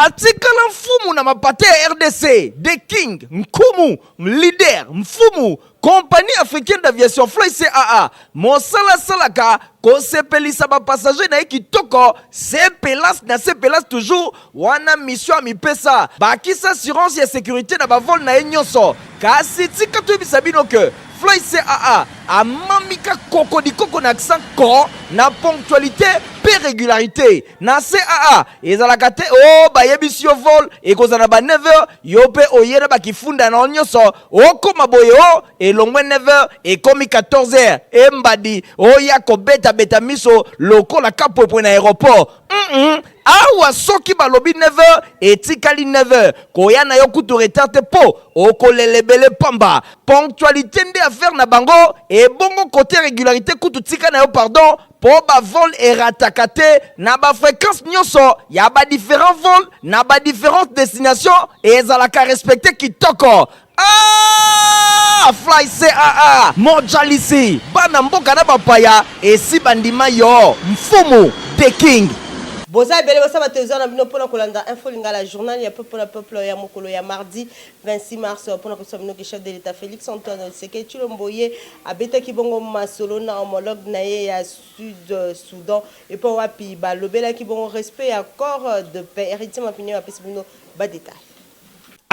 Atikala mfumu na mapata ya rdc, The King, Nkumu, Leader, Mfumu, Compagnie Africaine d'Aviation Fly CAA, mosala asalaka kosepelisa ba passagers na ye kitoko, sepelas na sepelas toujours, wana mission amipesa, bakisa assurance ya securite na ba vol na ye nyonso. Kasi tika toyebisa bino que Fly CAA amamika kokodikoko na accent ko na ponctualite pe regularite. Na CAA ezalaka te o oh, bayebisi yo vol ekozala na ba 9h, yo pe oye na bakifunda na yo nyonso okoma boye o oh, elongwe 9h ekomi 14h embadi oya kobetabeta miso lokola kapwepwe na aeroport. Awa soki balobi 9h etikali 9h, koya na yo kutu retard te po okolela ebele pamba. Ponctualite nde affaire na bango, ebongo cote regularite kutu tika na yo pardon po ba vol erataka te na ba frequence nionso ya ba differents vols na ba differentes destinations ezalaka respecte kitoko. Ah! Fly CAA mojalisi bana mboka na bapaya esi bandima yo mfumu the king. Boza ebele bosala ba television na bino pona kolanda info lingala journal ya peuple na peuple ya mokolo ya mardi 26 mars pona koyebisa bino ke chef de l'etat Felix Antoine Tshisekedi Tshilombo ye abetaki bongo masolo na homologue na ye ya Sud Soudan epa wapi balobelaki bongo respect ya accord de paix. Heritier Mapinyo apesi bino ba details.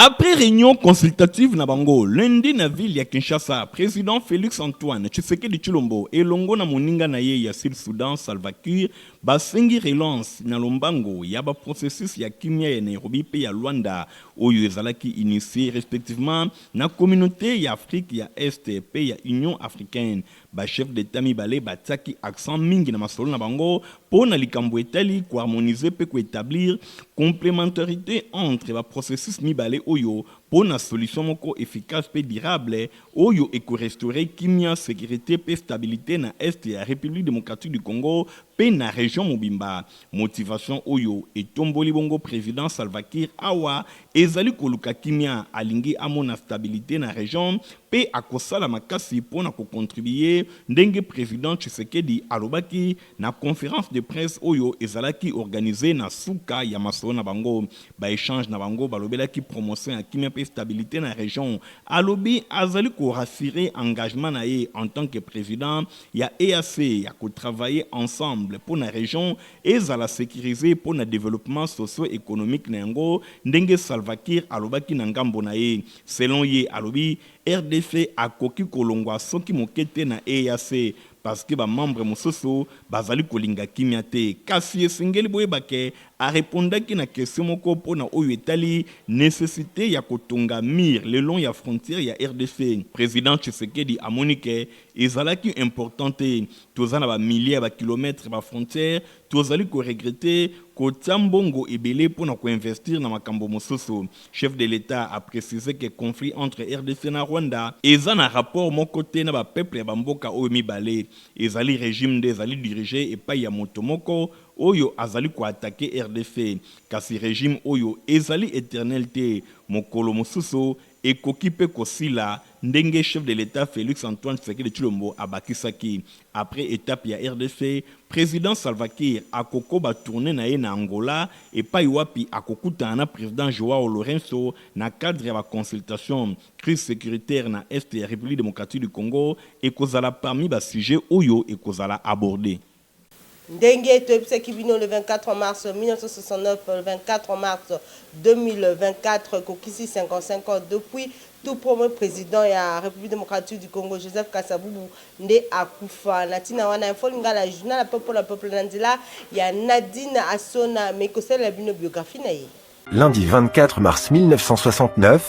Après reunion consultative na bango lundi na ville ya Kinshasa, president Felix-Antoine Tshisekedi Tshilombo elongo na moninga na ye ya Sud-Soudan Salva Kiir basengi relance na lombango ya ba processus ya kimia ya Nairobi mpe ya Luanda oyo ezalaki initie respectivement na Communaute ya Afrique ya Est mpe ya Union africaine. Ba chefs d'Etat mibale batiaki accent mingi na masolo na bango mpo na likambo etali ko harmoniser mpe ko etablir complementarite entre ba processus mibale oyo mpo na solution moko efficace mpe durable oyo eko restaurer kimia, securite mpe stabilite na Est ya Republique democratique du Congo mpe na region mobimba. Motivation oyo etomboli bongo President Salva Kiir awa ezali koluka kimia, alingi amona stabilite na region mpe akosala makasi mpo na ko contribuer ndenge President Tshisekedi alobaki na conference de presse oyo ezalaki organiser na suka ya masolo na bango. Ba echanges na bango balobelaki promotion ya kimia mpe stabilite na region. Alobi azali ko rassurer engagement na ye en tant que President ya EAC ya ko travailler ensemble mpo na region ezala securisee mpo na developpement socio-economique na yango, ndenge Salva Kiir alobaki na ngambo na ye. Selon ye, alobi rdc akoki kolongwa soki moke te na EAC parce que ba membres mosusu bazali kolinga kimia te. Kasi esengeli boyeba ke a repondaki na question moko mpo na oyo etali necessite ya kotonga mur le long ya frontière ya rdc. President Tshisekedi amoni ke ezalaki important te. Toza na ba milliers ya ba kilomètres ba frontières, tozali ko regretter kotia mbongo ebele mpo na ko investir na makambo mosusu. Chef de l'Etat a preciser que conflit entre rdc na Rwanda eza na rapport moko te na ba peuples ya ba mboka oyo mibale. Ezali regime nde ezali diriger epayi ya moto moko oyo azali ko attaquer rdc. Kasi regime oyo ezali eternel te, mokolo mosusu ekoki mpe kosila, ndenge chef de l'Etat Felix Antoine Tshisekedi Tshilombo abakisaki. Après etape ya rdc, president Salva Kiir akokoba tournee na ye na Angola epayi wapi akokutana na president Joao Lourenço na cadre ya ba consultations. Crise securitaire na Est ya Republique democratique du Congo ekozala parmi ba sujets oyo ekozala aborder. Ndenge toyebisaki bino le 24 mars 1969, le 24 mars 2024 ekokisi 55 ans depuis tout premier president ya Republique democratique du Congo Joseph Kasavubu nde akufa. Na ntina wana Info Lingala, journal ya peuple na peuple na nzela ya Nadine Asona ameki kosalela bino biographie na ye. Lundi 24 mars 1969,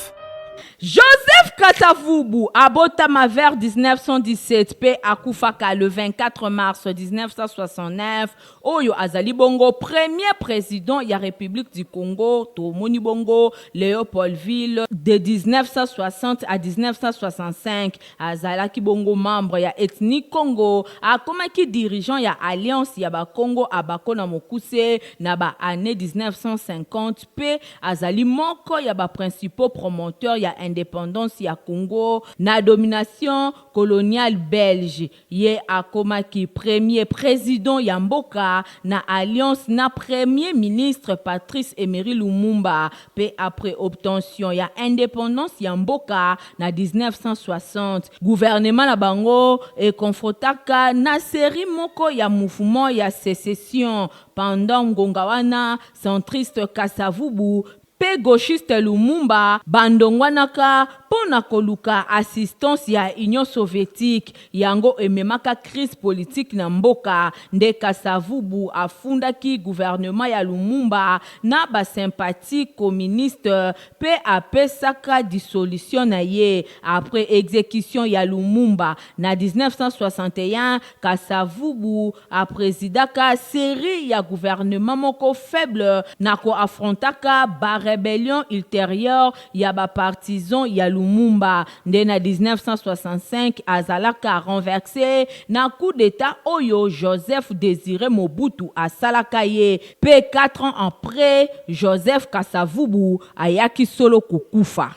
Joseph Kasavubu abotama vers 1917 mpe akufaka le 24 mars 1969, oyo azali bongo premier president ya Republique du Congo, tomoni bongo Leopoldville de 1960 à 1965. Azalaki bongo membre ya ethnie Kongo, akomaki dirigeant ya Alliance ya ba Kongo Abako na mokuse na ba annees 1950 mpe azali moko ya ba principaux promoteurs ya independance ya Congo na domination coloniale belge. Ye akomaki premier president ya mboka na alliance na premier ministre Patrice Emery Lumumba mpe après obtention ya independance ya mboka na 1960, gouvernement na bango e confrontaka na serie moko ya mouvement ya secession pendant ngonga wana centriste Kasavubu mpe gauchiste Lumumba bandongwanaka mpo na koluka assistance ya Union sovietique. Yango ememaka crise politique na mboka. Nde Kasavubu afundaki gouvernement ya Lumumba na ba sympathies communistes mpe apesaka dissolution na ye. Après execution ya Lumumba na 1961, Kasavubu a presidaka serie ya gouvernement moko faible na ko affrontaka ba rebellions ulterieures ya ba partisans ya Lumumba. Nde na 1965 azalaka renverser na coup d'etat oyo Joseph Desire Mobutu asalaka ye mpe 4 ans après Joseph Kasavubu ayaki solo kokufa.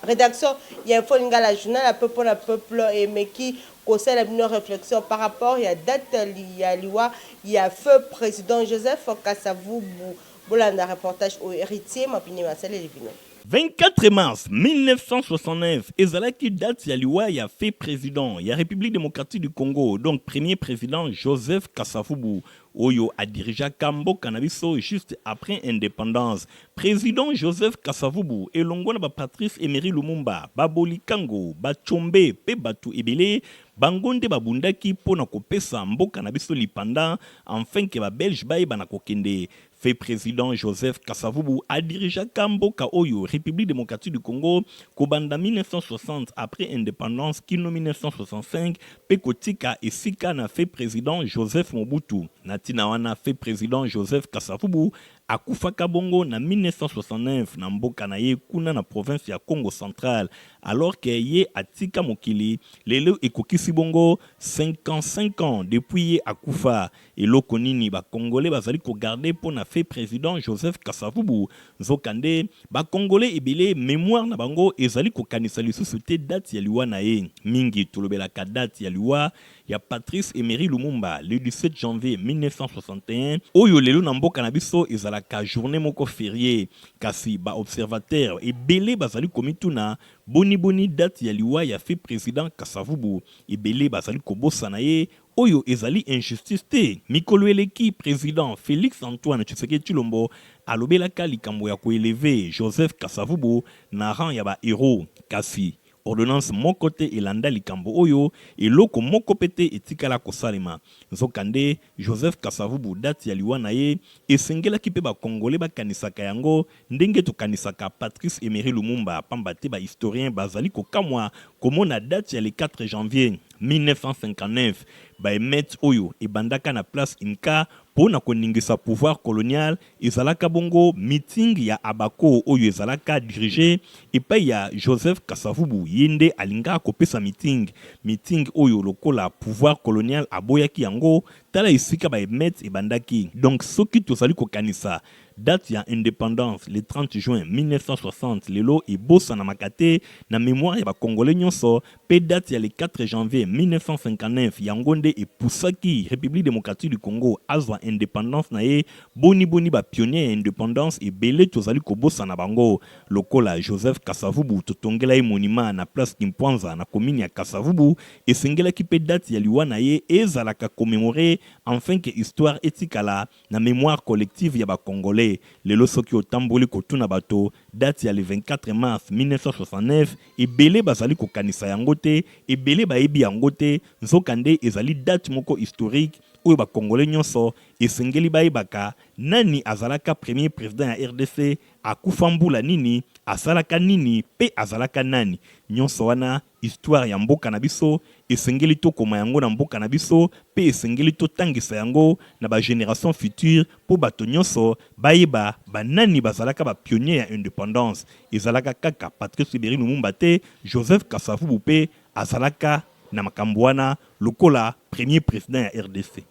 Redaction ya Info Lingala, journal ya peuple na peuple, emeki kosala bino réflexion par rapport ya date ya liwa ya feu président Joseph Kasavubu. Bolanda reportage oyo Héritier Mapine asaleli bino. 24 mars 1969 ezalaki date ya liwa ya feu président ya République démocratique du Congo, donc premier président Joseph Kasavubu, oyo adirigeaka mboka na biso juste après indépendance. Président Joseph Kasavubu elongo na baPatrice Emery Lumumba, baBolikango, baTshombe mpe bato ebele, bango nde babundaki mpo na kopesa mboka na biso lipanda afin ke baBelge bayeba na kokende. Feu président Joseph Kasavubu adirigeaka mboka oyo, République démocratique du Congo, kobanda 1960 après indépendance kino 1965, mpe kotika esika na feu président Joseph Mobutu. Na ntina wana, feu président Joseph Kasavubu akufaka bongo na 1969 na mboka na ye kuna na province ya Congo Central. Alors ke ye atika mokili, lelo ekokisi bongo 55 ans depuis ye akufa. Eloko nini bakongole bazali kogarder mpo na feu président Joseph Kasavubu? Nzokande bakongole ebele, mémoire na bango ezali kokanisa lisusu te date ya liwa na ye. Mingi tolobelaka date ya liwa ya Patrice Emery Lumumba, le 17 janvier 1961, oyo lelo na mboka na biso ezalaka journée moko férié. Kasi baobservateur ebele bazali komituna boniboni date ya liwa ya feu président Kasavubu, ebele bazali kobosana ye. Oyo ezali injustice te? Mikolo eleki, président Félix Antoine Tshisekedi Tshilombo alobelaka likambo ya koélever Joseph Kasavubu na rang ya bahéros, kasi ordonnance moko te elanda likambo oyo, eloko moko mpe te etikala kosalema. Nzokande Joseph Kasavubu, date ya liwa na ye esengelaki mpe bakongole bakanisaka yango ndenge tokanisaka Patrice Emery Lumumba, pamba te bahistorien bazali kokamwa komona date ya le 4 janvier 1959, baémeutes oyo ebandaka na place Inka mpo na koningisa pouvoir colonial. Ezalaka bongo meeting ya Abako oyo ezalaka dirigé epai ya Joseph Kasavubu. Ye nde alingaka kopesa meeting. Meeting oyo, lokola pouvoir colonial aboyaki yango, tala esika baémeutes ebandaki. Donc soki tozali kokanisa date ya indépendance, le 30 juin 1960, lelo ebosanamaka te na mémoire ya bakongolais nyonso, mpe date ya le 4 janvier 1959, yango nde epusaki République démocratique du Congo azwa indépendance na ye. Boniboni bapionnier ya indépendance ebele tozali kobosana bango, lokola Joseph Kasavubu, totongela ye monument na place Kimpwanza na commune ya Kasavubu. Esengelaki mpe date ya liwa na ye ezalaka commémoré afin ke histoire etikala na mémoire collective ya bakongolais. Lelo soki otamboli kotuna bato date ya le 24 mars 1969, ebele bazali kokanisa yango te, ebele bayebi yango te. Nzokande ezali date moko historique oyo bakongolais nyonso esengeli bayebaka nani azalaka premier président ya RDC, akufa mbula nini, asalaka nini mpe azalaka nani. Nyonso wana histoire ya mboka na biso, esengeli tokoma yango na mboka na biso mpe esengeli totangisa yango na bagénération future mpo bato nyonso bayeba banani bazalaka bapionnier ya indépendance. Ezalaka kaka Patrice Emery Lumumba te, Joseph Kasavubu mpe azalaka na makambo wana lokola premier président ya RDC.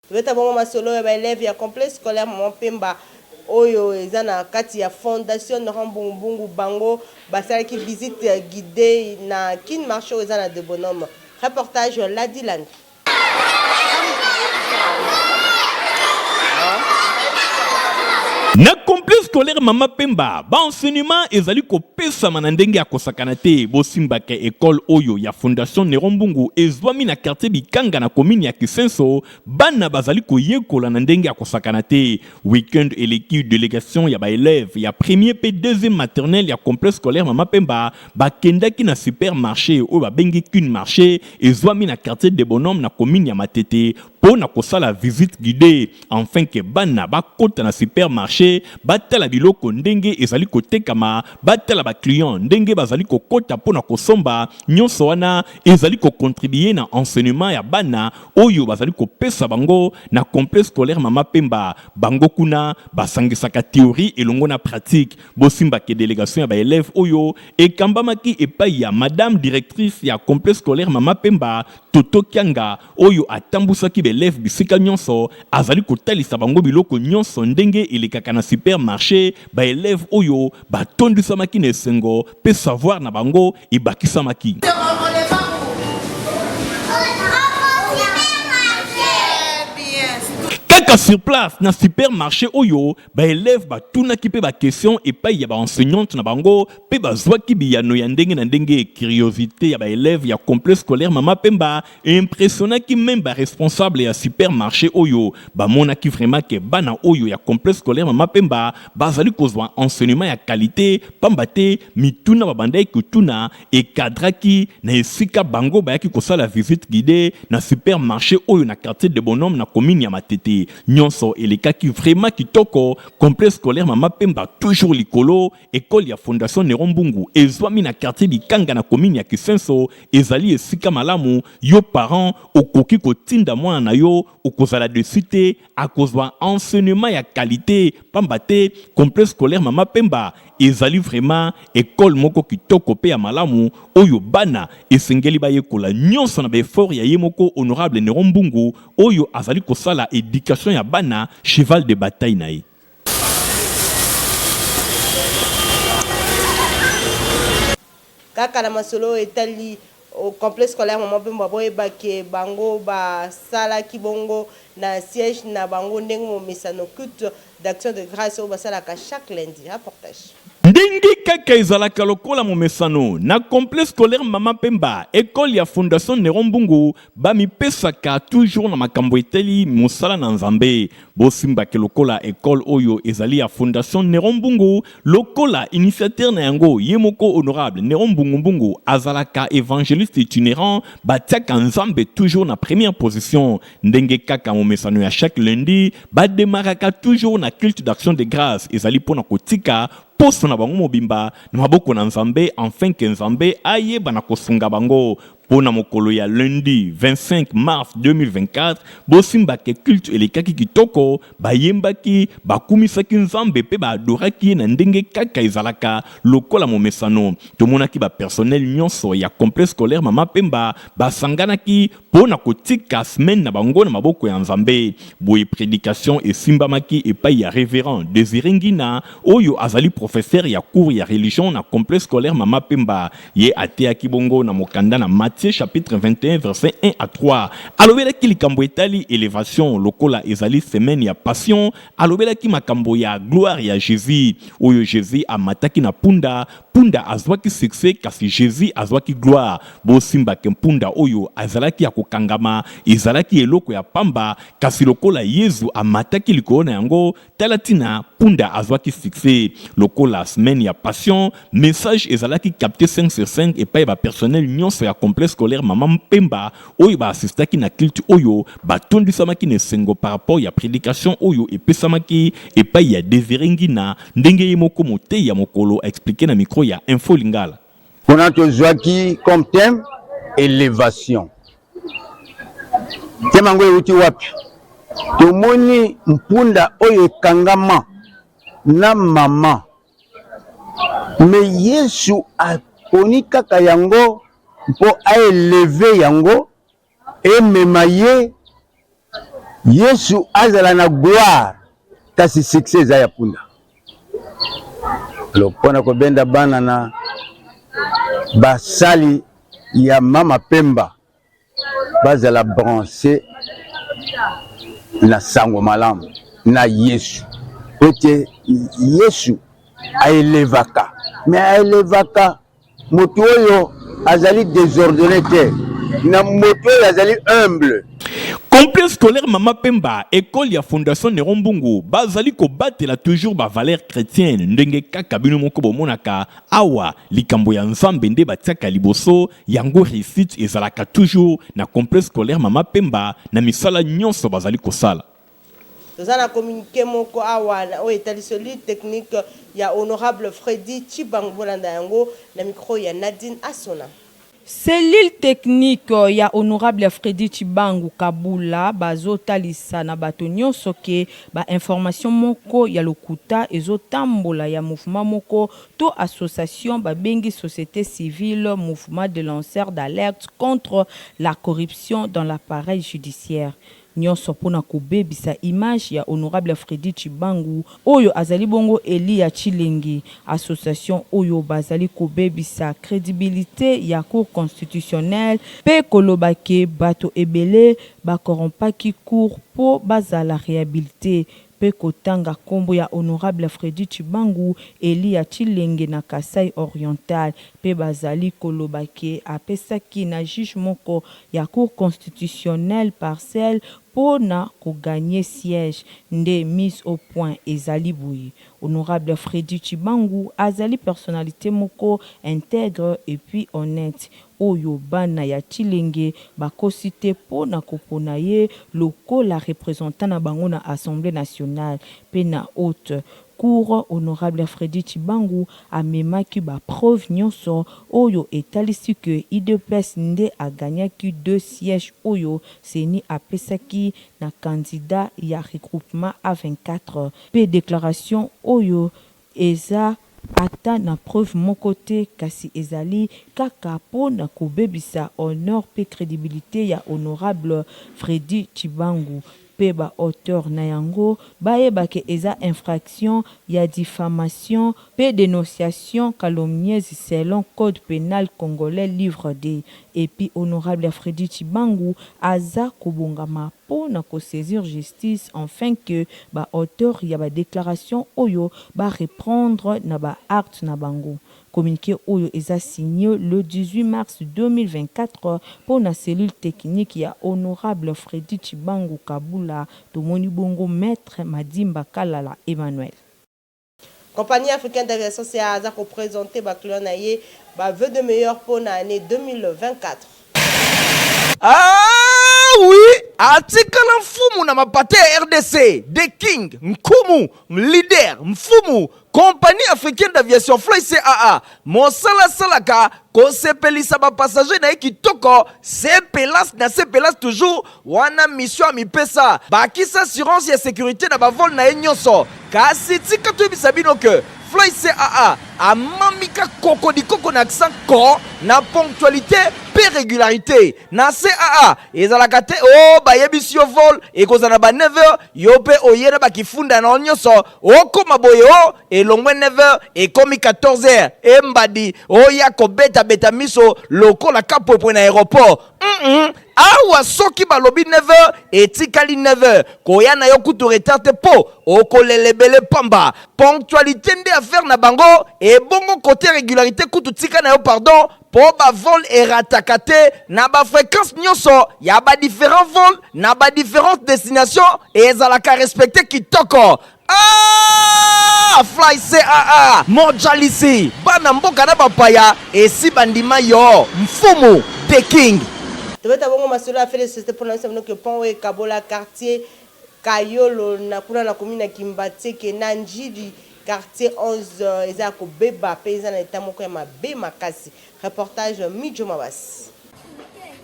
Tobeta bongo masolo ya baélève ya complexe scolaire Mama Pemba. oyo eza na kati ya Fondation Laurent Mbungu Mbungu bango basalaki visite guidee na Kin Marché oyo eza na Debonhomme. Reportage Ladi Landu. Na complexe scolaire Mama Pemba, ba enseignement ezali kopesama na ndenge ya kosakana te. Bosimbaka ecole oyo ya Fondation Neron Mbungu ezwami na quartier Bikanga na commune ya Kisenso, bana bazali koyekola na ndenge ya kosakana te. Week-end eleki, delegation ya ba elèves ya premier pe deuxième maternelle ya complexe scolaire Mama Pemba bakendaki na supermarche oyo babengi Kin Marché ezwami na quartier Debonhomme na commune ya Matete mpo na kosala visite guidee enfin que bana bakota na supermarche batala biloko ndenge ezali kotekama, batala ba clients ndenge bazali kokota mpo na kosomba, nyonso wana ezali ko contribuer na enseignement ya bana oyo bazali kopesa bango na complexe scolaire Mama Pemba. Bango kuna basangisaka theorie elongo na pratique. Bosimba ke delegation ya ba elèves oyo ekambamaki epayi ya madame directrice ya complexe scolaire Mama Pemba, Toto Kianga, oyo atambusaki ba elèves bisika nyonso, azali kotalisa bango biloko nyonso ndenge elekaka na supermarche. Ba elèves oyo batondisamaki na esengo mpe savoir na bango ebakisamaki. Kaka sur place na supermarche oyo, Ba elèves batunaki mpe ba questions epayi ya ba enseignantes na bango mpe bazwaki biyano ya ndenge na ndenge. Curiosite ya ba elèves ya complexe scolaire Mama Pemba e impressionnaki meme ba responsables ya supermarche oyo bamonaki vraiment que bana oyo ya complexe scolaire Mama Pemba bazali kozwa enseignement ya qualite pamba te mituna babandaki kotuna e cadraki na esika bango bayaki kosala visite guidee na supermarche oyo na quartier de Bonhomme na commune ya Matete. Nionso elekaki vraiment kitoko, complexe scolaire Mama Pemba toujours likolo, ecole ya Fondation Neron Mbungu ezwami na quartier Bikanga na commune ya Kisenso, ezali esika malamu yo parent okoki kotinda mwana na yo, okozala deçu te, akozwa enseignement ya qualite pamba te complexe scolaire Mama Pemba ezali vraiment ecole moko kitoko pe ya malamu oyo bana esengeli bayekola nionso na ba effort ya ye moko honorable Neron Mbungu oyo azali kosala education ya bana cheval de bataille na ye. Kaka na masolo oyo etali complexe scolaire Maman Pemba, boyeba ke bango basalaki bongo na siège na bango ndenge momesano culte d'action de grace oyo basalaka chaque lundi. Reportage. Ndenge kaka ezalaka lokola momesano, na complexe scolaire Mama Pemba, ecole ya Fondation Neron Mbungu, Bamipesaka toujours na makambo etali mosala na Nzambe. Bosimba ke lokola ecole oyo ezali ya Fondation Neron Mbungu, lokola initiateur na yango ye moko Honorable Neron Mbungu Mbungu azalaka evangeliste itinerant, batiaka Nzambe toujours na première position. Ndenge kaka momesano ya chaque lundi, ba demarraka toujours na culte d'action de grace ezali pona kotika poso na bango mobimba na maboko na Nzambe enfin que Nzambe ayeba na kosunga bango. Mpo na mokolo ya lundi 25 mars 2024, bosimba ke culte elekaki kitoko, bayembaki, bakumisaki Nzambe mpe ba adoraki ye na ndenge kaka ezalaka lokola momesano. Tomonaki ba personnels nionso ya complexe scolaire Mama Pemba basanganaki mpo na kotika semaine na bango na maboko ya Nzambe. Boye predication esimbamaki epayi ya Reverend Desire Ngina oyo azali professeur ya cours ya religion na complexe scolaire Mama Pemba. Ye ateyaki bongo na mokanda na Matthieu chapitre 21 verset 1 à 3. Alobelaki likambo etali elevation lokola ezali semaine ya passion, alobelaki makambo ya gloire ya Jesus oyo Jesus amataki na punda, punda azwaki succès kasi Jesus azwaki gloire. Bosimba ke mpunda oyo azalaki ya kokangama ezalaki eloko ya pamba kasi lokola Yezu amataki likolo na yango, Tala tina punda azwaki succès lokola semaine ya passion, message ezalaki capte 5 sur 5 epai ya ba personnels nionso ya complexe scolaire Mama Mpemba oyo ba assistaki na culte oyo batondisamaki na esengo par rapport ya predication oyo epesamaki epai ya Desire Ngina ndenge ye moko moteyi ya mokolo a expliquer na micro ya Info Lingala. Kuna tozwaki comme thème elevation. Thème yango euti wapi? Tomoni mpunda oyo ekangama na mama, me Yesu aponi kaka yango mpo aeleve yango emema ye Yesu azala na gloire. Kasi succès eza ya punda. Alors mpo na kobenda bana na basali ya mama Pemba bazala branche na sango malamu na Yesu, po ete Yesu aelevaka, me aelevaka moto oyo azali desordonne te, na moto oyo azali humble. Complexe scolaire Mama Pemba, école ya Fondation Neron Mbungu, bazali kobatela toujours ba valeurs chrétiennes ndenge kaka bino moko bomonaka awa likambo ya Nzambe nde batiaka liboso, yango réussite ezalaka toujours na complexe scolaire Mama Pemba na misala nyonso bazali kosala. Toza na communiqué moko awa na oyo etali cellule technique ya honorable Freddy Tshibangu, bolanda yango na micro ya Nadine Asona. Cellule technique ya honorable Freddy Tshibangu Kabula bazotalisa na bato nyonso ke ba information moko ya lokuta ezotambola ya mouvement moko to association babengi société civile mouvement de lanceurs d'alerte contre la corruption dans l'appareil judiciaire nyonso mpo na kobebisa image ya honorable Freddy Tshibangu oyo azali bongo élu ya Tshilenge. Association oyo bazali kobebisa crédibilité ya Cour constitutionnelle mpe koloba ke bato ebele bakorompaki cour mpo bazala réhabilité mpe kotanga nkombo ya honorable Freddy Tshibangu, élu ya Tshilenge na Kasai Oriental, mpe bazali koloba ke apesaki na juge moko ya Cour constitutionnelle parcelle mpo na kogagner siège. Nde mise au point ezali boye: honorable Freddy Tshibangu azali personnalité moko intègre et puis honnête oyo bana ya Tshilenge bakosi te mpo na kopona ye lokola représentant na bango na Assemblée nationale mpe na Haute Cour. Honorable Freddy Tshibangu amemaki bapreuve nyonso oyo etalisi ke UDPS nde agagnaki deux sièges oyo CENI apesaki na candidat ya regroupement A24, mpe déclaration oyo eza ata na preuve moko te, kasi ezali kaka mpo na kobebisa honneur mpe crédibilité ya honorable Freddy Tshibangu, mpe baauteur na yango bayebake eza infraction ya diffamation mpe dénonciation calomnieuse selon Code pénal congolais livre 2. Et puis honorable Freddy Tshibangu aza kobongama mpo na kosaisir justice afin que baauteur ya badéclaration oyo barépondre na baacte na bango. Communiqué oyo eza signé le 18 mars 2024 mpo na cellule technique ya honorable Freddy Tshibangu Kabula. Tomoni bongo maître Madimba Kalala Emmanuel. Compagnie africaine d'aviation CAA aza koprésente baclient na ye bavœux de meilleur mpo na année 2024. Ah oui, atikala mfumu na mapate ya RDC, The King, Nkumu, leader, mfumu, Compagnie africaine d'aviation Fly CAA, mosala asalaka kosepelisa bapassager na ye kitoko, sepelas na sepelas toujours wana mission ya mipesa bakisa assurance ya sécurité na bavol na ye nyonso. Kasi tika toyebisa bino ke Fly CAA amamika kokodikoko na accent ko na ponctualité mpe régularité. Na CAA ezalaka te o bayebisi yo vol ekozala na ba 9 heures, yo mpe oye na bakifunda na yo nyonso, okóma boye o elongwe 9 heures ekomi 14 heures, embadi oya kobetabeta miso lokola kapwepwe na aéroport. Awa soki balobi 9 heures, etikali 9 heures. Koya na yo kutu retard te mpo okolela ebele pamba. Ponctualité nde affaire na bango. Ebongo côté régularité kutu, tika na yo pardon, mpo bavol erataka te na bafréquence nyonso ya badifférent vol na badifférentes destination, ezalaka respecté kitoko. Ah, Fly CAA mojalisi bana mboka na bapaya esi bandima yo mfumu The King. Tobeta bongo masolo ya fait de société mpona biso bino ke pont oyo ekabola quartier Kayolo na kuna na commune ya Kimbanseke na Njili quartier 11 eza ya kobeba mpe eza na eta moko ya mabe makasi. Reportage Mijo Mabasi.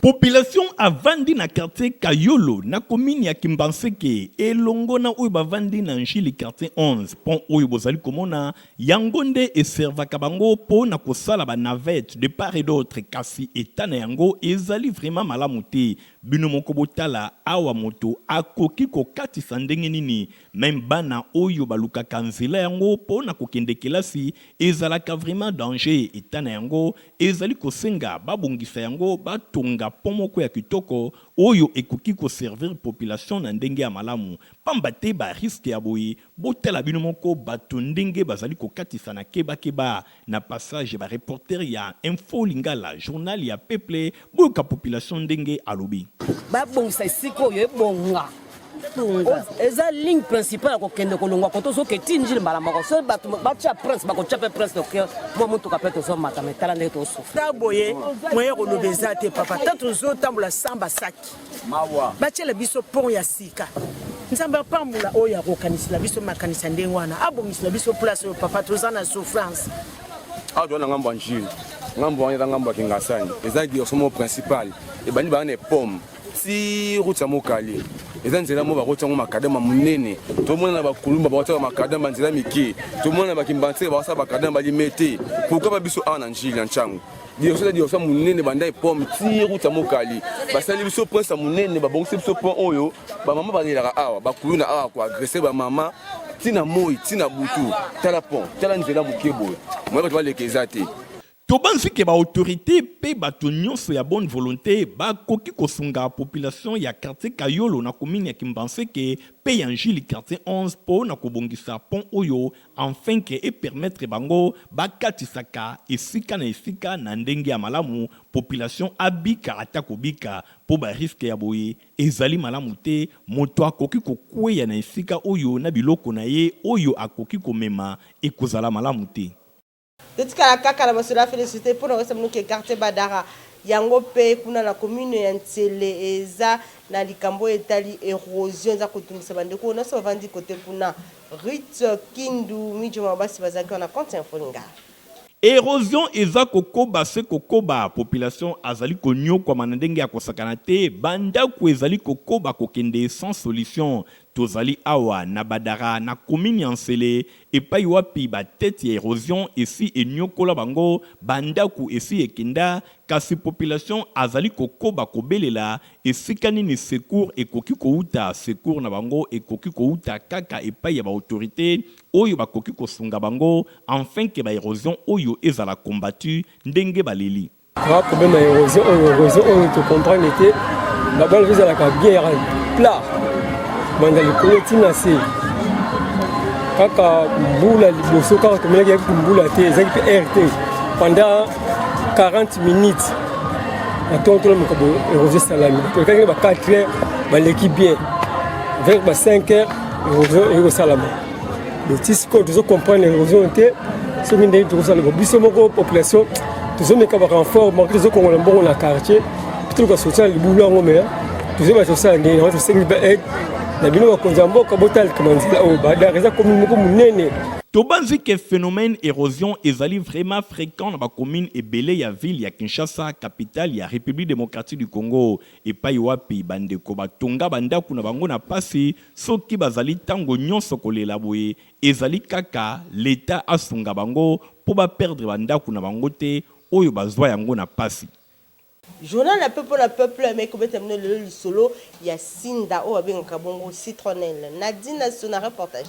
Population avandi na quartier Kayolo na commune ya Kimbanseke elongo na oyo bavandi na Njili quartier 11, pont oyo bozali komona yango nde eservaka bango mpo na kosala banavette de part et d'autre, kasi eta na yango ezali vraiment malamu te. Bino moko botala awa, moto akoki kokatisa ndenge nini? Meme bana oyo balukaka nzela yango po na kokende kelasi ezalaka vraiment danger, etat na yango ezali kosenga babongisa yango, batonga pont moko ya kitoko oyo ekoki ko servir population na ndenge ya malamu. Pamba te ba risques ya boye, botala bino moko bato ndenge bazali kokatisa na keba keba na passage ba reporters ya Info Lingala, journal ya peuple, boyoka population ndenge alobi. Babongisa esika oyo ebonga. Eza ligne principale ya kokende kolongwa kote ozoke ti njili mbala moko. Soki bato batya prince, bakotya mpe prince toke mwa motuka mpe tozomata, me tala ndenge tozosufri. Ta boye moyen ya koloba eza te papa, ta tozotambola sans basaki. Batiela biso pont ya sika. Nzambe apambola oyo akokanisela biso makanisi ya ndenge wana, abongisela biso place oyo papa, toza na souffrance. Awa toza na ngambo ya Njili, ngambo wana eza ngambo ya Kingasani, eza direction moko principale ebandi baa na epome ti route ya Mokali, eza nzela moko bakoti yango makadama monene. Tomona na bakulumba bakotaka makadama banzela mike, tomona na bakimbanseke bakosala bakadama balimete. Pourquoi ba biso awa na Njili na Ntshangu direction eza direction monene banda epome ti route ya Mokali, basali biso prince ya monene, babongisi biso pont oyo bamama balelaka awa, bakuluna awa koagrese bamama ntina moi ntina butu. Tala pont, tala nzela moke boye, moye bato baleka eza te. Tobanzi ke ba autorites pe bato nionso ya bonne volonte bakoki kosunga population ya quartier Kayolo na commune ya Kimbanseke pe ya N'djili quartier 11 po na kobongisa pont oyo enfin que e permettre bango bakatisaka esika na esika na ndenge ya malamu, population abika ata kobika po ba risques ya boye ezali malamu te, moto akoki kokweya na esika oyo na biloko na ye oyo akoki komema ekozala malamu te. Totikala kaka na masolo ya felicite mpo na koyebisa bino ke quartier Badara yango mpe kuna na commune ya Nsele eza na likambo oyo etali erosion eza kotungisa bandeko oyo nyonso bavandi kote kuna. Ruth Kindu, Midjo Mabasi bazalaki wana compte info lingala. Erosion eza kokoba se kokoba, population azali koniokwama na ndenge ya kosakana te, ba ndaku ezali kokoba kokende sans solution. Tozali awa na Badara na commune ya Nsele epai wapi ba tete ya erosion esi eniokola bango, ba ndaku esi ekenda kasi population azali kokoba kobelela esika nini secours ekoki kowuta, secours na bango ekoki kowuta kaka epai ya ba autorites oyo bakoki kosunga bango enfin que ba erosion oyo ezala combattu ndenge baleli. Ba problème ya erosion oyo, erosion oyo to comprendre te, babala ezalaka bien ya plat banda likolo ti na se, kaka mbula liboso kaka tomonaki yaki mbula te, ezalaki mpe air te pendant 40 minutes na ntongo tolamuka boye erosion esalami, tolekaki na ba 4 heures baleki bien vers ba 5 heures erosion ekosalama. Ti sikoyo tozo comprendre erosion te, soki ndenge tokosala biso moko population tozomeka ba renfort manque, tozokongola mbongo na quartier toluka soutien na libulu yango, mais tozoyeba tosala ndenge yango. Tosengi ba aide na bino bakonzi ya mboka, botalika banzela oyo Badar eza commune moko monene. Tobanzi ke phenomène erosion ezali vraiment frequent na ba communes ebele ya ville ya Kinshasa, capitale ya Republique democratique du Congo, epayi wapi ba ndeko batonga ba ndaku na bango na pasi. Soki bazali tango nionso kolela boye ezali kaka l'etat asunga bango po ba perdre ba ndaku na bango te oyo bazua yango na pasi. Journal ya peuple na peuple emeki kobeta bino lelo lisolo ya sinda oyo babengaka bongo citronnelle. Nadine Asona reportage.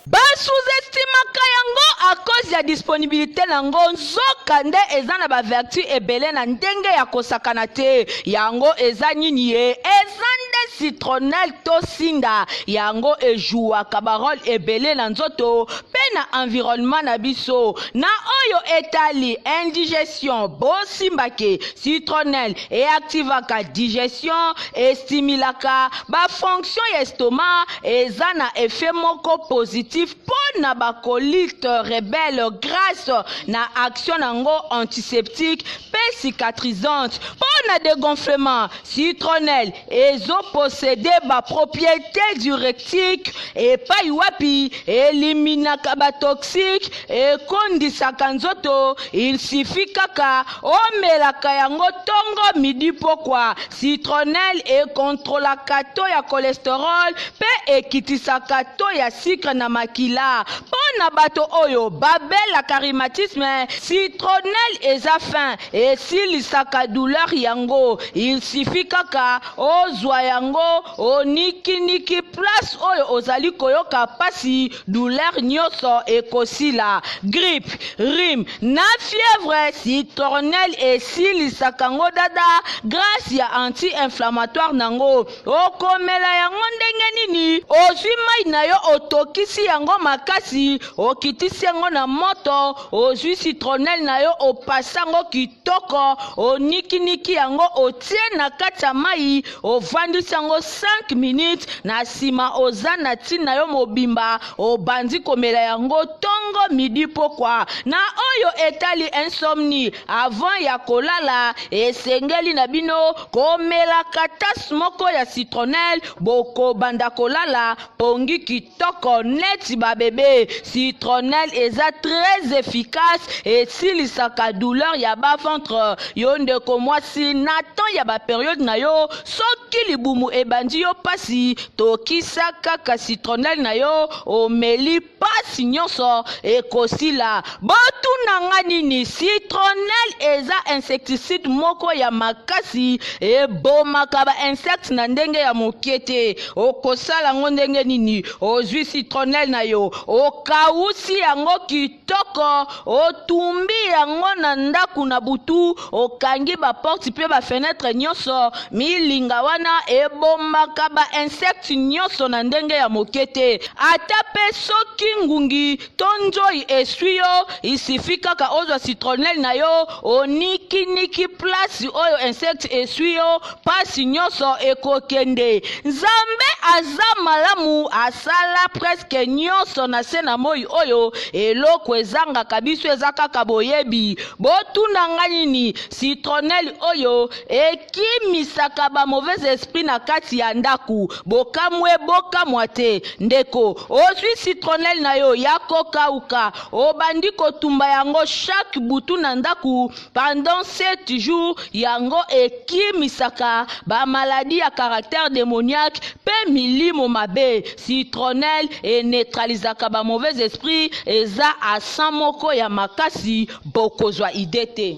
Ba sous-estimaka yango à cause ya disponibilite na ngo nzoka nde eza na ba vertus ebele na ndenge ya kosakana te. Yango eza nini ye? Eza nde citronnelle to sinda. Yango e jouaka ba roles ebele na nzoto pe na environnement na biso. Na oyo etali indigestion, bosimba ke citronnelle e activaka digestion, e stimulaka ba fonctions ya estomac, eza na effet moko positif po na ba colite rebelle grace na action na ngo antiseptique pe cicatrisante. Po na degonflement, citronnelle ezo posseder ba proprietes diuretique epayi wapi eliminaka ba toxiques, ekondisaka nzoto, il suffit kaka omelaka yango tongo, midi, pokwa. Citronnelle e controlaka taux ya cholesterol pe ekitisaka taux ya sucre na makila. Po na bato oyo babelaka rhumatisme, citronnelle eza fin, esilisaka douleur yango. Il suffit kaka ozwa yango onikiniki place oyo ozali koyoka pasi, douleur nyoso ekosila. Grippe, rhume na fièvre, citronnelle esilisaka ngo dada grace ya anti-inflammatoire nango. Okomela yango ndenge nini? Ozwi mai na yo, otokisi yango makasi, okitisi yango na moto, ozwi citronnelle na yo, opasi yango kitoko, onikiniki yango, otie na kati ya mai, ovandisi yango 5 minutes, na nsima oza na ti na yo mobimba, obandi komela yango tongo, midi, pokwa. Na oyo etali insomnie, avant ya kolala, esengeli na bino Komelaka tasse moko ya citronnelle, bokobanda kolala pongi kitoko neti ba bebe. Citronnelle eza très efficace, esilisaka douleur ya bas ventre. Yo ndeko mwasi, na temps ya ba periode na yo, soki libumu ebandi yo pasi, tokisa kaka citronnelle na yo, omeli Pasi nyonso ekosila. Botuna nga nini? Citronnelle eza insecticide moko ya makasi, ebomaka ba insectes na ndenge ya moke te. Okosala ngo ndenge nini? Ozwi citronnelle na yo, okawusi yango kitoko, otumbi yango na ndaku na butu, okangi ba porte pe ba fenetre nyonso, milinga wana ebomaka ba insectes nyonso na ndenge ya moke te. Ata pe soki ngungi to nzoyi eswi yo, il suffit kaka ozwa citronnelle na yo, oniki-niki place oyo insecte eswi yo, pasi nionso ekokende. Nzambe aza malamu, asala presque nionso na se na moyi oyo, eloko ezangaka biso eza kaka boyebi. Botuna nga nini? Citronnelle oyo Ekimisaka ba mauvais esprit na kati ya ndaku. Bokamwe bokamwa te. Ndeko, ozwi citronnelle na yo ya kokauka, obandi kotumba yango chaque butu na ndaku pendant 7 jours, yango ekimisaka ba maladies ya caractère demoniaque pe milimo mabe. Citronnelle e neutralisaka ba mauvais esprits, eza accent moko ya makasi, bokozwa idee te.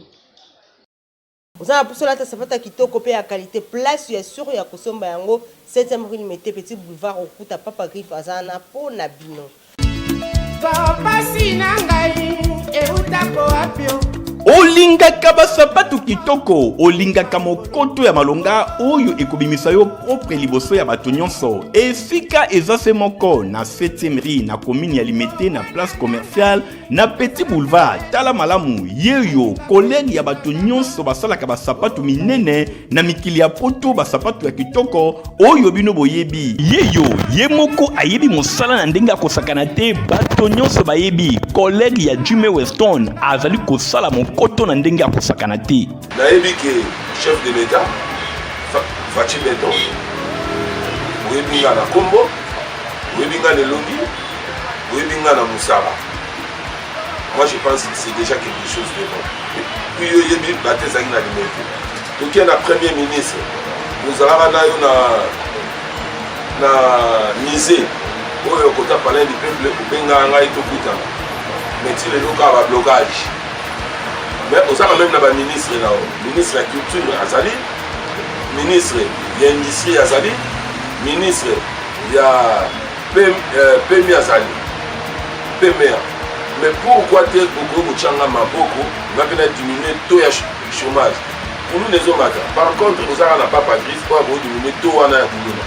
Oza na posa olata sapatu ya kitoko pe ya qualite place ya sur ya kosomba yango septième rue limete petit boulevard okokuta papa griffe aza wana po na bino. Pasi na ngai eutako wapi o? Olingaka basapatu kitoko, olingaka mokoto ya malonga oyo ekobimisa yo propre liboso ya bato nyonso. Esika eza se moko na 7e rue na commune ya Limete na place commerciale Na Petit Boulevard, tala malamu, yeyo collègue ya bato nyonso basalaka basapatu minene na mikili ya poto, basapatu ya kitoko oyo bino boyebi. Yeyo ye moko ayebi mosala na ndenge akosakana te, bato nyonso bayebi collègue ya Jimmy Weston azali kosala mokoto na ndenge akosakana te. Nayebi ke chef de l'Etat Fatshi Beton, oyebi nga na kombo, oyebi nga na elongi, oyebi nga na mosala. Moi je pense que c'est déjà quelque chose de bon. Puis yo oyebi bato ezalaki na limete. Toke na premier ministre, ozalaka na yo na na musée oyo kota palais du peuple, obengaka ngai tokutana, mais ti lelo kaka ba blocage. Mais ozaka meme na ba ministre na yo, ministre ya culture azali, ministre ya industrie azali, ministre ya PMI azali, PMA. Mais pourquoi te okoki kotya nga maboko nga mpe na diminuer taux ya chômage? Kuluna ezomata. Par contre ozaka na papa griffe oyo akoki diminuer taux wana ya kuluna,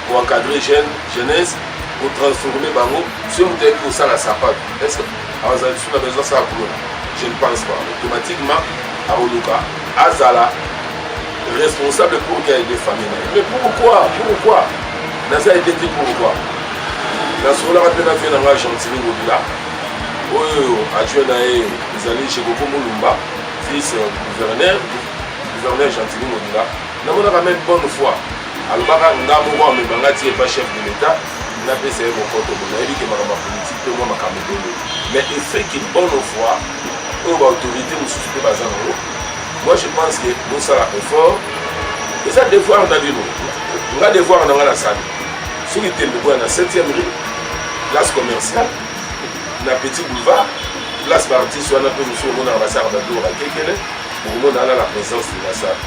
koencadre jeune jeunesse, kotransforme bango. Soki moto ayebi kosala sapato, est ce que azala lisusu na besoin asala kuluna? Je ne pense pas. Automatiquement akoluka azala responsable pour qu'il aide famille na ye. Mais pourquoi, pourquoi naza aide te? Pourquoi? Nasololaka mpe na vie na ngai Gentiny Ngobila, oyo adjoint na ye ezali Jekoko Mulumba, vice gouverneur, gouverneur Gentiny Ngobila. Namonaka même bonne foi alobaka nga moko amema nga ti epa chef de l'État, napesa ye mokoto. Bo nayebi ke makambo ya politike mpe mwa makambo ebele, mais effet ki bonne foi oyo baautorité mosusu mpe baza nango, moi je pense que bosala effort, eza devoir na bino. Nga devoir na nga nasali, soki tembe boya na 7e rue, place commerciale. na Petit Boulevard, place ba artistes wana mpe mosusu omonaka basalaka babiloko bakekele, bokomona wana na présence de la salle.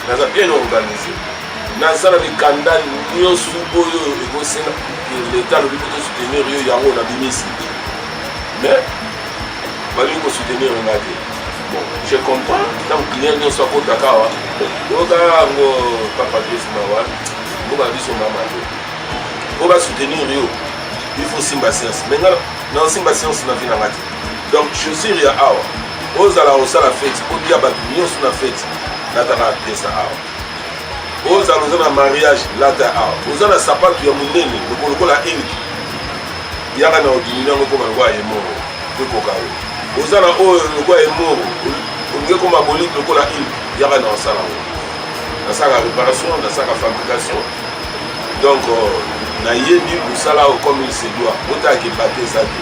Naza bien organisé. Naza na mikanda nyonso oyo ekosenga leta alobi mpo tosoutenir yo, yango nabimisi. Mais balingi kosoutenir nga te. Bon, je comprends, ntango client nyonso akotaka awa, oyoka yango papa Patrice Mawa, mboka na biso mama te. Mpo basoutenir yo, il faut simba science. Mais nga na simba science na vie na nga te. Donc chaussure ya awa, ozala osala fete, otia bato nyonso na fete, lataka pièce awa. Ozala oza na mariage, lata awa. Oza na sapatu ya monene lokola Hulk, yaka na odimini yango ekoma lokola emoro ekoka yo. Oza na oyo lokola emoro olingi ekoma bolide lokola Hulk, yaka na osala yango. Nasalaka réparation, nasalaka fabrication, donc nayebi mosala oyo comme il se doit. Botalaka ebate eza te.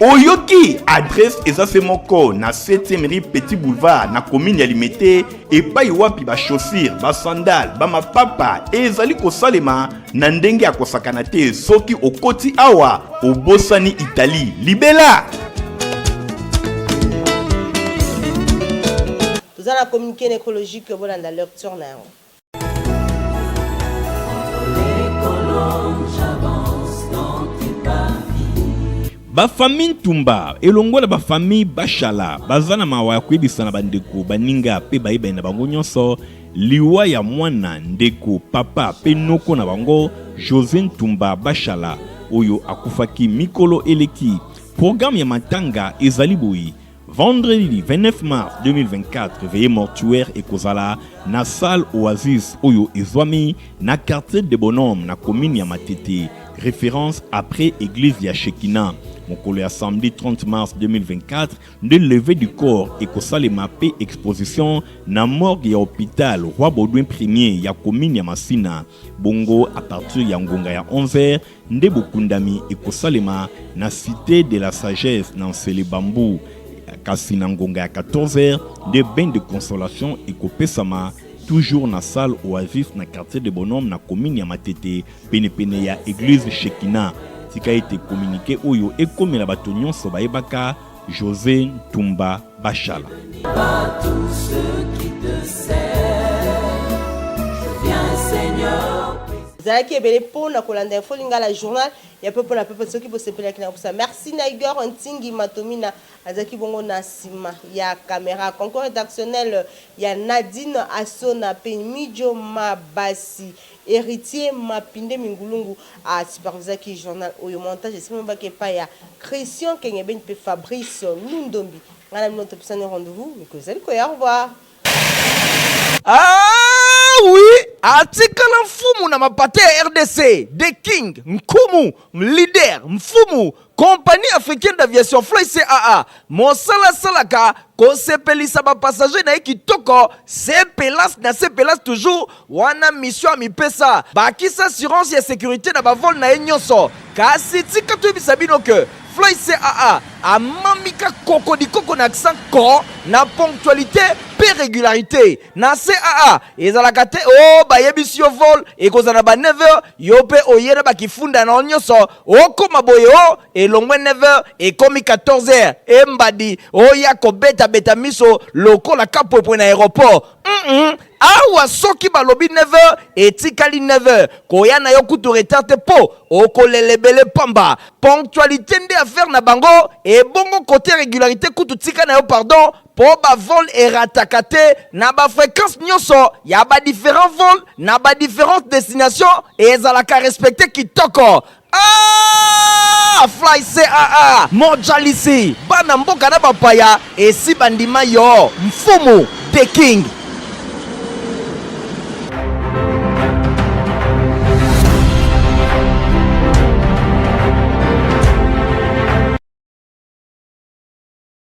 Oyoki adresse eza se moko na 7e rue Petit Boulevard na commune ya Limete, epai wapi ba chaussures, ba sandales, ba mapapa ezali kosalema na ndenge ya kosakana te. Soki okoti awa obosani Italie libela. Toza na communiqué nécrologique, bolanda lecture na yango. Bafami Ntumba elongo na bafami Bashala baza na mawa ya koyebisa na bandeko, baninga mpe bayebani na bango nyonso liwa ya mwana, ndeko, papa mpe noko na bango Jose Ntumba Bashala oyo akufaki mikolo eleki. Programme ya matanga ezali boye: vendredi 29 mars 2024, veillée mortuaire ekozala na salle Oasis oyo ezwami na quartier de Bonhomme na commune ya Matete, référence après église ya Shekina. Mokolo ya samedi 30 mars 2024 nde levée du corps ekosalema mpe exposition na morgue ya hôpital Roi Baudouin Premier ya commune ya Masina. Bongo à partir ya ngonga ya 11h nde bokundami ekosalema na Cité de la Sagesse na Nsele Bambu. Kasi na ngonga ya 14h nde bain de consolation ekopesama, toujours na salle Oasis na quartier de Bonhomme na commune ya Matete, penepene ya église Shekina. Tika ete communiqué oyo ekomela bato nyonso bayebaka José Ntumba Bashala. Pas tous ceux qui te servent. Je viens, Seigneur. Ezalaki ebele mpona kolanda Info Lingala, journal ya pepo na pepo. Soki bosepelaki na kosa, merci na Igor Ntingi Matomina, azalaki bongo na nsima ya caméra. Concours rédactionnel ya Nadine Asona mpe Mijo Mabasi. Héritier Mapinde Mingulungu asupervisaki journal oyo. Montage esimobaki epai ya Christian Kengebeni mpe Fabrice Lundombi. Ngai na bino topesani rendez-vous mikolo ezali koya. Au revoir. Ah oui, atikala mfumu na mapate ya RDC, The King, Nkumu, leader, mfumu, Compagnie africaine d'aviation Fly CAA, mosala asalaka kosepelisa bapassager na ye kitoko, sepelas na sepelas toujours wana mission ya mipesa bakisa assurance ya sécurité na bavol na ye nyonso. Kasi tika toyebisa bino ke Fly CAA amamika kokodikoko na accent ko na ponctualité mpe régularité. Na CAA ezalaka te o oh, bayebisi yo vol ekozala na ba 9h, yo mpe oye na bakifunda na yo nyonso, okoma boye o elongwe 9h ekomi 14h, embadi oya kobetabeta miso lokola kapwepwe na aéroport. Awa soki balobi 9h, etikali 9h. Koya na yo kutu retard te mpo okolela ebele pamba. Ponctualité nde affaire na bango. Ebongo côté régularité kutu tika na yo pardon, mpo bavol erataka te na bafréquence nyonso ya badifférents vol na badifférentes destinations, ezalaka respecté kitoko. Ah, Fly CAA mojalisi bana mboka na bapaya esi bandima yo mfumu The King.